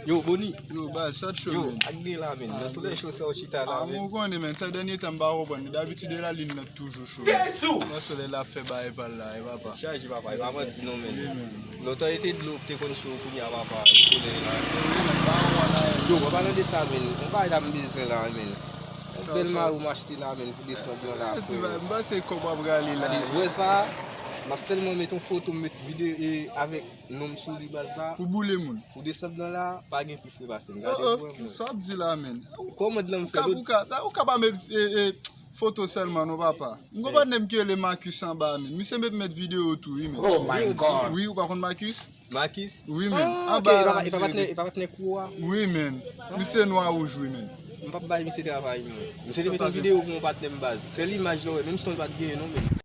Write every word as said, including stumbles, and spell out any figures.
Yo, Boni. Yo, baz, sa t cho, Yo, men. Ak de la, men. Nan solèy cho sa, ou chita Ah, la, mwen men. Konnen, men. Sa dènye tan, m pa konprann. Dabitid, e lalin nan k toujou cho. Nan solèy la ap fè bagay pa l la, e papa. Chaje, papa, e pa manti, non, men. Wi, men. Lontan, e te dlo k te konn cho, kounye a, papa, solèy la. Yo, mwen palan de sa, men. Yon bagay la m bezwen la, men. Yon bèl mari m achte la, men, pou desann nan la, Ah, ti frè. bagay, m panse kòb w ap rale la. Gade, wè sa, m ap sèlman met yon foto, m met videyo e avèk non m sou li, baz la. Pou boule moun. Pou desann nan la, pa gen pi fre pase m. Gade, Oh, frè, oh, mwen. sa w ap di la, men. Ou Kòmand lan m fè ka, lòt. ou ka, ou ka pa met e, e, foto sèlman, non, papa. M gon patnè m ki rele Marcus anba, men. Misye met, met videyo tou, wi, men. Oh my God. Wi, ou pa konn Marcus? Makis? Wi, men. Ah, ok, Anba e la, pa- e pa misye patnè, rele. E pa patnè kou a. Wi, men. Misye nwa wouj, wi, men. M p ap bay misye travay, men. Misye te met yon videyo pou yon patnè m, baz. Sèl imaj la, wè, menm si l pa t genyen, non, men.